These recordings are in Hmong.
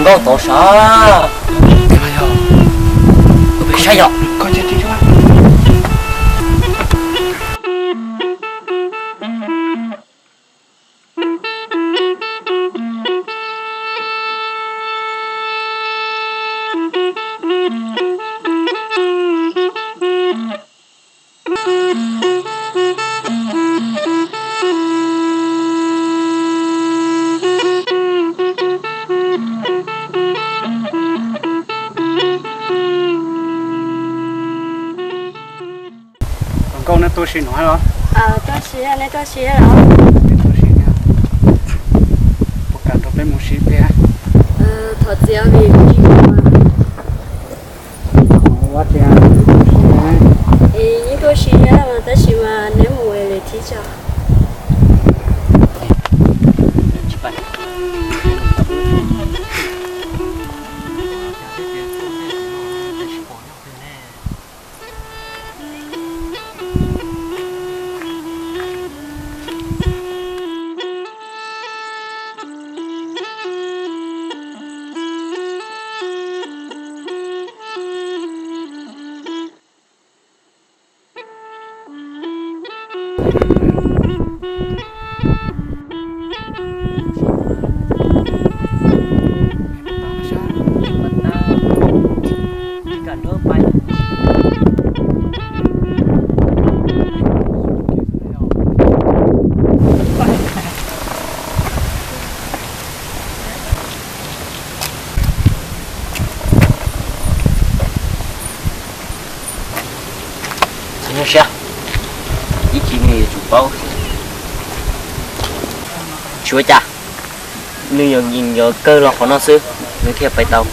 Tau tau sav. Sav yog. Nkauj, neb tuaj si no los? Tuaj si, neb tuaj si los? Neb tuaj si, puas kam nrog peb mus si thiab? Thov txim vim kuv tsis ua tias es yeej tuaj si thiab tab sis mas neb mus lwm thib tso. Tsis ua cas, nws yuav nyeem yuav kawg los qhov no xwb, nws thiaj pais tau.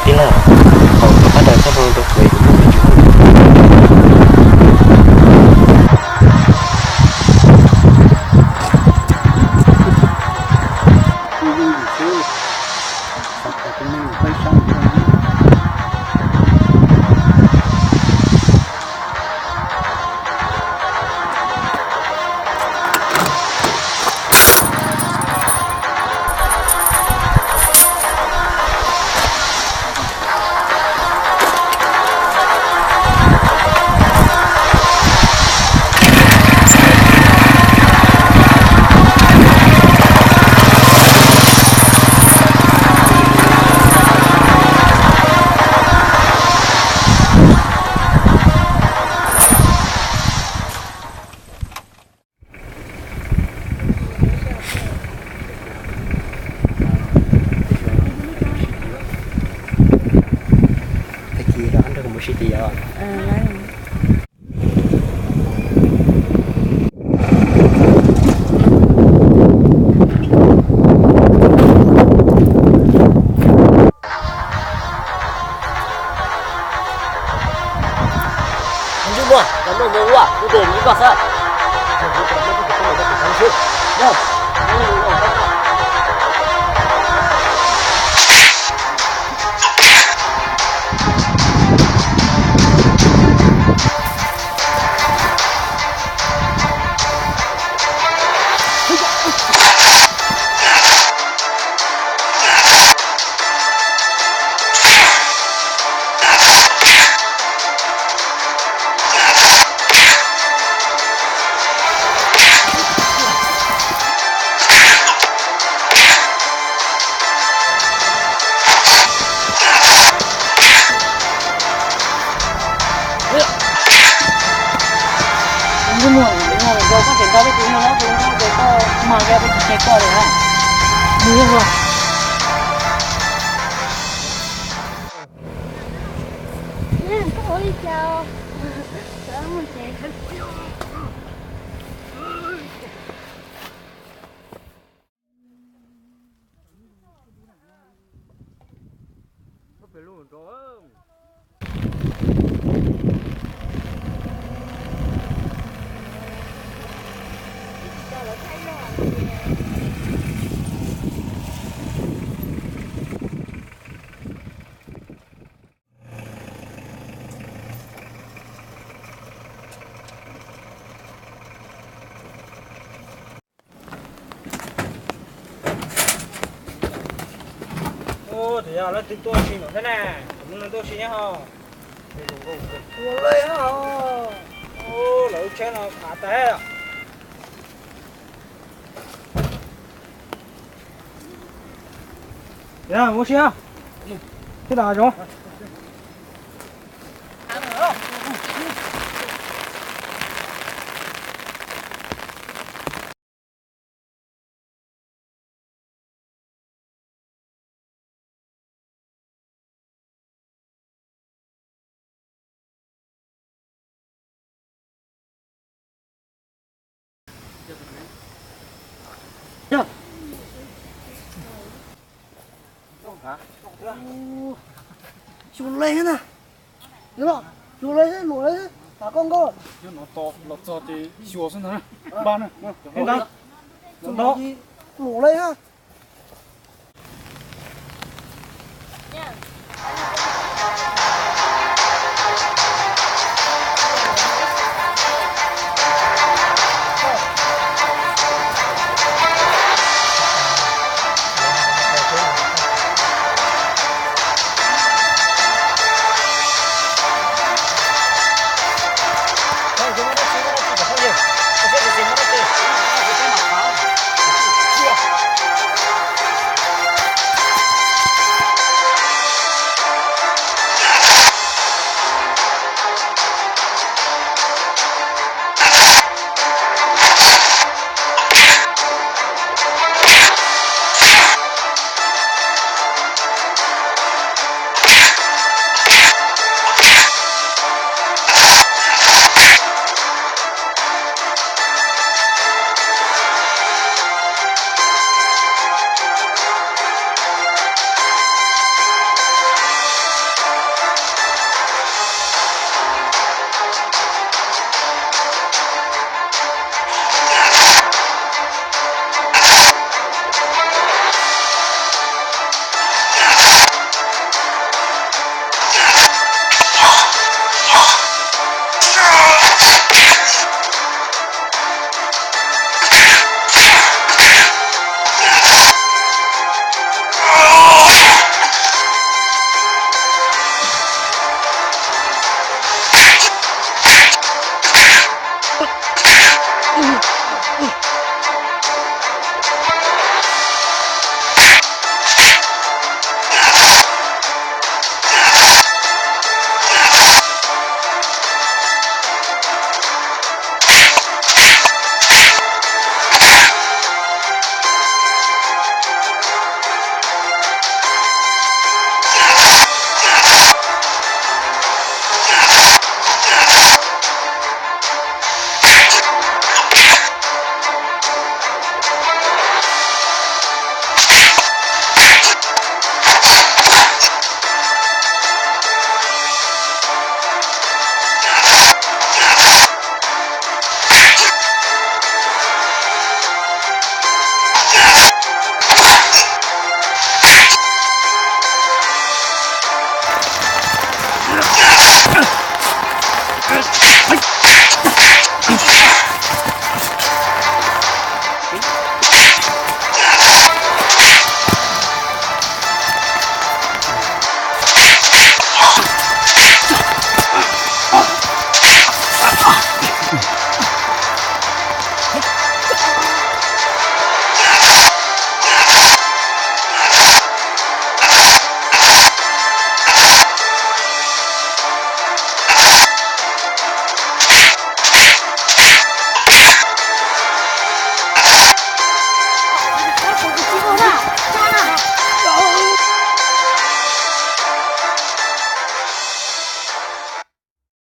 Tij laug, hauv pab daws txoj hmoo rau kuv es kuv muaj me ntsis. Tag kis los nrog kuv mus sib ceg yom. Ntsej muag, cov nplooj ntoo luaj, kuv tus ntsej koj xwb. Ua li kuv mus no, kuv mus no ces koj mag kiag, kuv tsis tseg koj li na. Mus. Koj ua li cas? Ua, lawv twb tuaj si no thiab na, kuv mus no tuaj si nyob ho. Ua li ho, lawv lub tsheb no khav tas. Mus si, thiab tas zoo. Xyov li na, xyov li, luam li, tas koj nkauj. Nyob no los txog ces xyuas xwb ntag. Npaj na, luam li na.